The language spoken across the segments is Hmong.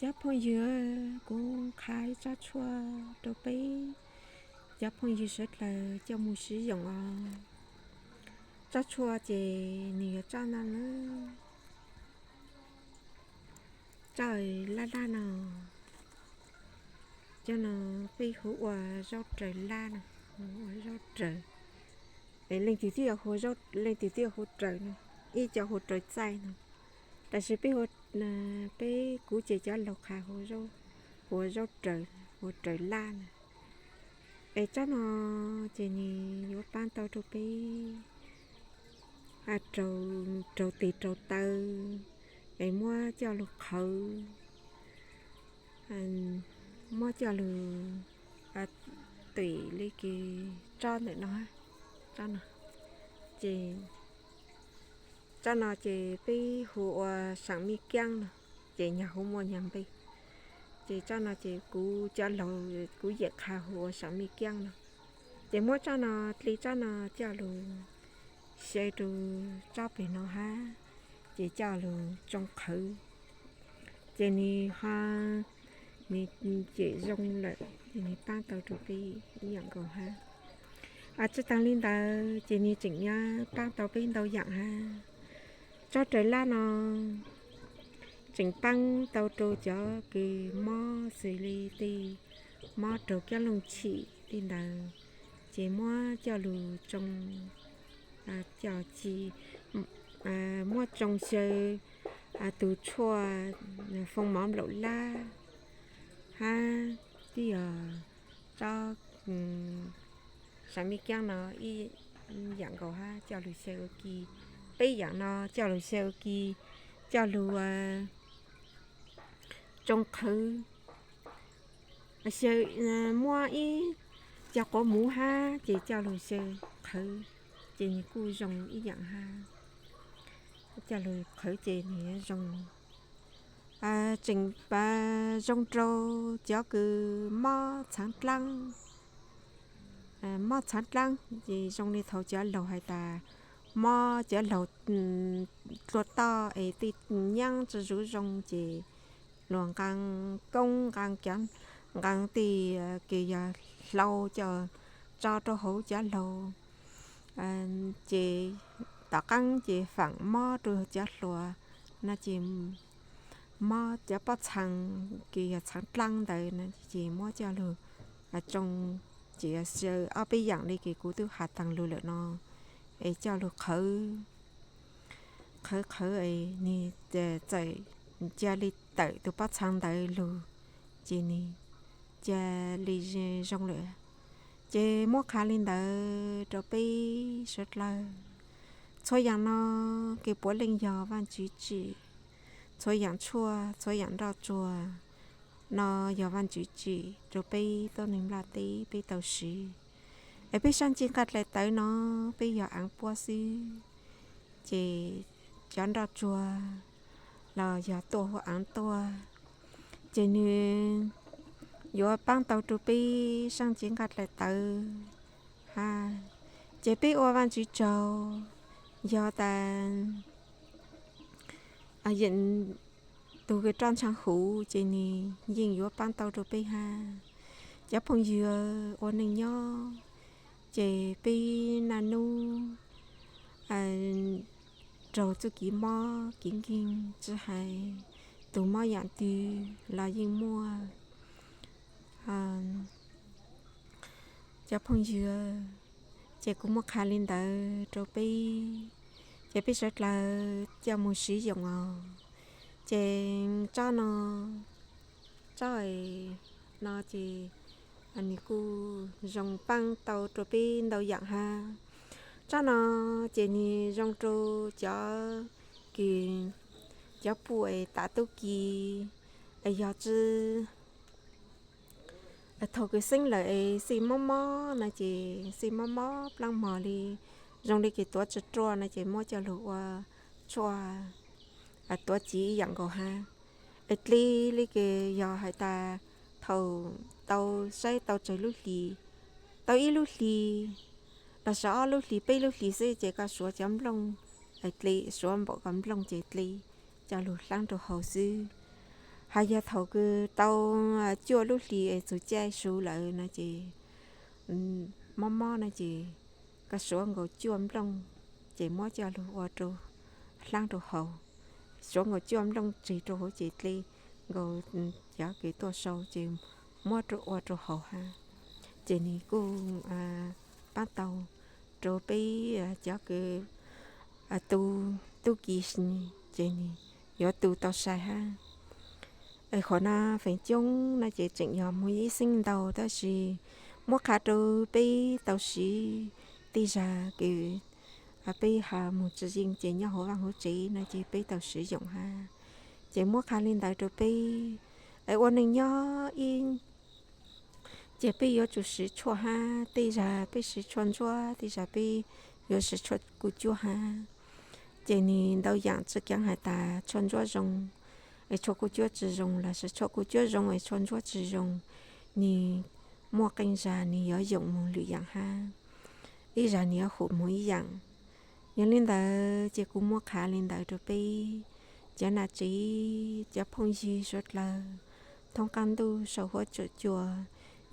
Cov phooj ywg, kuv qha ib tsob tshuaj rau peb cov phooj ywg sawv dlawg coj mus siv yoos os. Tsob tshuaj ces nws yog tsob no na, tsob laj laj no. Cov no peb hu ua zaub raws laj no, ua zaub raws. Leej twg twb hu, leej twg twb hu raws no, ib co hu raws txaij no, tab sis peb hu, peb kuv ces cov laus qha hu ua zaub raws, hu raws laj na. Es tsob no ces nws yuav paab tau rau peb raug tes raug taw, es muab coj lug qhawv, muab coj lug tuam li kws tsob ntawm no, tsob no. Ces tsob no ces peb hu ua saam mij kiab no, ces nyag hu muaj nyag npe. Ces tsob no ces kuv cov laus kuv yeej qha hu ua saam mij kiab no. Ces muab tsob no, dli tsob no coj lug xyaw rau tsob pem no hab, ces coj lug tsoo qhawv. Ces nws ho, nws ces zoo lawm ces nws paab tau rau peb ib yaam nkaus hab. Tsi taag li ntawd ces nws tseem nyob paab tau peb ntau yaam hab. Tsob raws laj no tseem paab tau rau cov kws mob xws li tej mob raug kab looj chim li ntawd, ces muab coj lug tsoo, coj ci, muab tsoo xyaw tus tshuaj foo mov nplaum lab hab, twb yog tsob saam mij kiab no ib yaam nkaus hab, coj lug xyaw ua ke. Peb yaam no coj lug xyaw ua ke, coj lug tsoo qhawv. Xyaw, muab ib co quav muv hab ces coj lug xyaw qhawv, ces nws kuj zoo ib yaam hab. Coj lug qhawv ces nws zoo, tseem zoo rau cov kws mob txhaav dlaab, mob txhaav dlaab. Ces zoo li thaud cov laug has tas mob, cov laug dlua toj es tej nyaab tsi zuv zoo ces luag nqaa koob nqaa cov, nqaa tej kws yog hlau coj tso rau hauv cov laug, ces tom qaab ces faam mob rau cov hluas no ces mob cov pob txhaa kws yog txhaav dlaab ntawd no ces muab coj lug tsoo, ces xyaw ob peb yaam li kws kuv twb has taag lug lawm no, es coj lug qhawv, qhawv qhawv es nws txawm ca li tawm tus pob txhaa ntawd lug, ces nws ca li zoo lawm. Ces muab qha li ntawd rau peb sawv dlawg. Txhua yaam no kws puav leej yog Vaajtswv tsim, txhua yaam tshuaj, txhua yaam nroj tsuag no yog Vaajtswv tsim rau peb tuab neeg nplaj teb peb tau siv. Es peb sab ntsis nqaj dlaim tawv no peb yog aav puab xwb, ces cov nroj tsuag los yog tuaj huv aav tuaj, ces nws yuav paab tau rau peb sab ntsis nqaj dlaim tawv hab. Ces peb ua Vaajtswv tsaug, yog tas tug kws roj ntshaa huv ces nws yeej yuav paab tau rau peb hab. Cov phooj ywg, ua neej nyob ces peb naj nub raug txuj kev mob kev nkeeg tsi hais, tug mob yaam twg los yeej muaj. Cov phooj ywg, ces kuv muab qha li ntawd rau peb, ces peb sawv dlawg coj moog siv yoos os. Ces tsob no, tsob no ces nws kuj zoo paab tau rau peb ntau yaam hab. Tsob no ces nws zoo rau cov kws, cov puj es tav tub ki, es yog tsi thaum kws xeeb lawm es xij mob mob no ces xij mob mob plaab mog li, zoo li kws tuav tsi ruaj no ces muab coj lug ua tshuaj tuav ci ib yaam nkaus hab. Es dli li kws yog has tas thaum tau saib tau tsawg lub hlis, tau ib lub hlis los sis ob lub hlis peb lub hlis xwb ces koj suav cov nplooj, dli suav npaum ko nplooj ces dli coj lug hlaab rau haus xwb. Ho yog thaum kws tau cuaj lub hlis es txug caij su lawm no ces mob mob no ces koj suav nkaus cuaj nplooj, ces muab coj lug ua rau, hlaab rau haus, suav nkaus cuaj nplooj tseg rau hauv ces dle nkaus cov kws tuaj sau ces muab ua rau haus hab. Ces nwg kuj paab tau rau peb cov kws tu, tub ki ces nwg yuav tu tau sai hab. Qhov no feem coob no ces tseem yog moog ib xeeb ntau, tab sis muab qha rau peb tau siv tej zag kws peb has moog tsi yeej ces nyob hauv vaaj hauv tsev no ces peb tau siv yoos hab. Ces muab qha le ntawd rau peb, es ua neej nyob ib ces peb yuav tsum siv tshuaj hab, tej zag peb siv tshuaj ntsuab, tej zag peb yuav siv tshuaj kuj cuab hab. Ces nwg ntau yaam tsi kaav has tas tshuaj ntsuab zoo es tshuaj kuj cuab tsi zoo, los sis tshuaj kuj cuab zoo es tshuaj ntsuab tsi zoo, nwg muaj qee zag nwg yuav yoom moog lwm yaam hab, ib zag nwg yuav hum moog ib yaam. Yog le ntawd ces kuv muab qha le ntawd rau peb cov nam tsev, cov phooj ywg suav dlawg thoob qaab ntuj sau huab cua.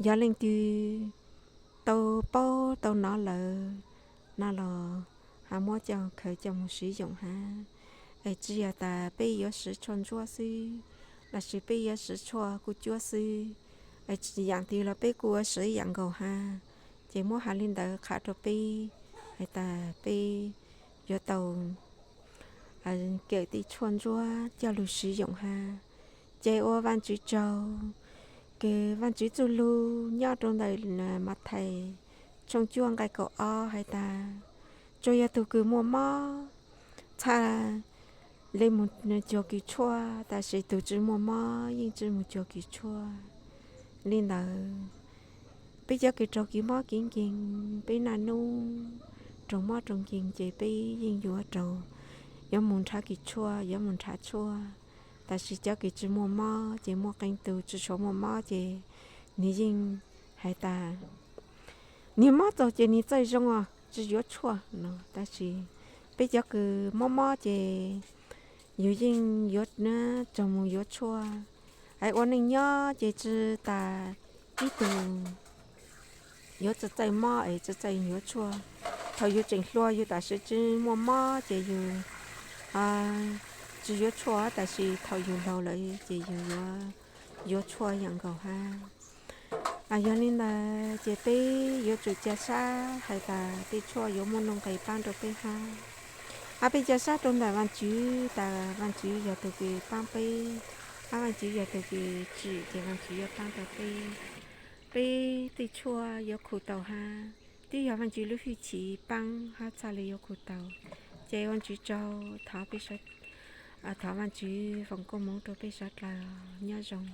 Yog leej twg tau paub tau nov lawm no los ho muab coj khaws coj moog siv yoos hab. Es tsi yog tas peb yuav siv tshuaj ntsuab xwb, los sis peb yuav siv tshuaj kuj cuab xwb, es yaam twg los peb kuj yuav siv yaam nkaus hab. Ces muab has le ntawd qha rau peb has tas peb yuav tau kawm tej tshuaj ntsuab coj lug siv yoos hab. Ces ua Vaajtswv tsaug, kws Vaajtswv txuj lug nyob rau ntawm Mathais tshooj cuaj nqai kaum ob has tas, tsuas yog tug kws muaj mob txhaj le moog cuag kws tshuaj, tab sis tug tsi muaj mob yeej tsi moog cuag kws tshuaj. Le ntawd, peb cov kws raug kev mob kev nkeeg, peb naj nub raug mob raug nkeeg ces peb yeej yuav raug, yuav moog nrhav kws tshuaj, yuav moog nrhav tshuaj. Tab sis cov kws tsi muaj mob ces muaj qee tug tsi tshua muaj mob ces nwg yeej has tas nwg mob txaus ces nwg txawj zoo os, tsi yuav tshuaj no. Tab sis peb cov kws mob mob ces yug yeej yuav raug moog yuav tshuaj. Es ua neej nyob ces tsi tas ib tug yuav tsi txawj mob es tsi txawj yuav tshuaj. Thaum yug tseem hluas yug tam sim tsi muaj mob ces yug tsi yuav tshuaj, tab sis thaum yug laug lawm ces yug yuav, yuav tshuaj yaam nkaus hab. Yog le ntawd ces peb yuav tsum ca sab has tas tej tshuaj yuav muaj nuj nqes paab rau peb hab. Hab peb ca sab rau ntawm Vaajtswv tas Vaajtswv yog tug kws paab peb, hab Vaajtswv yog tug kws tsim ces Vaajtswv yuav paab rau peb. Peb tej tshuaj yuav khu tau hab, twb yog Vaajtswv lub hwj chim paab hab txhaj le yuav khu tau. Ces ua Vaajtswv tsaug, thov peb, thov Vaajtswv foom koob moov rau peb suav dlawg, nyob zoo.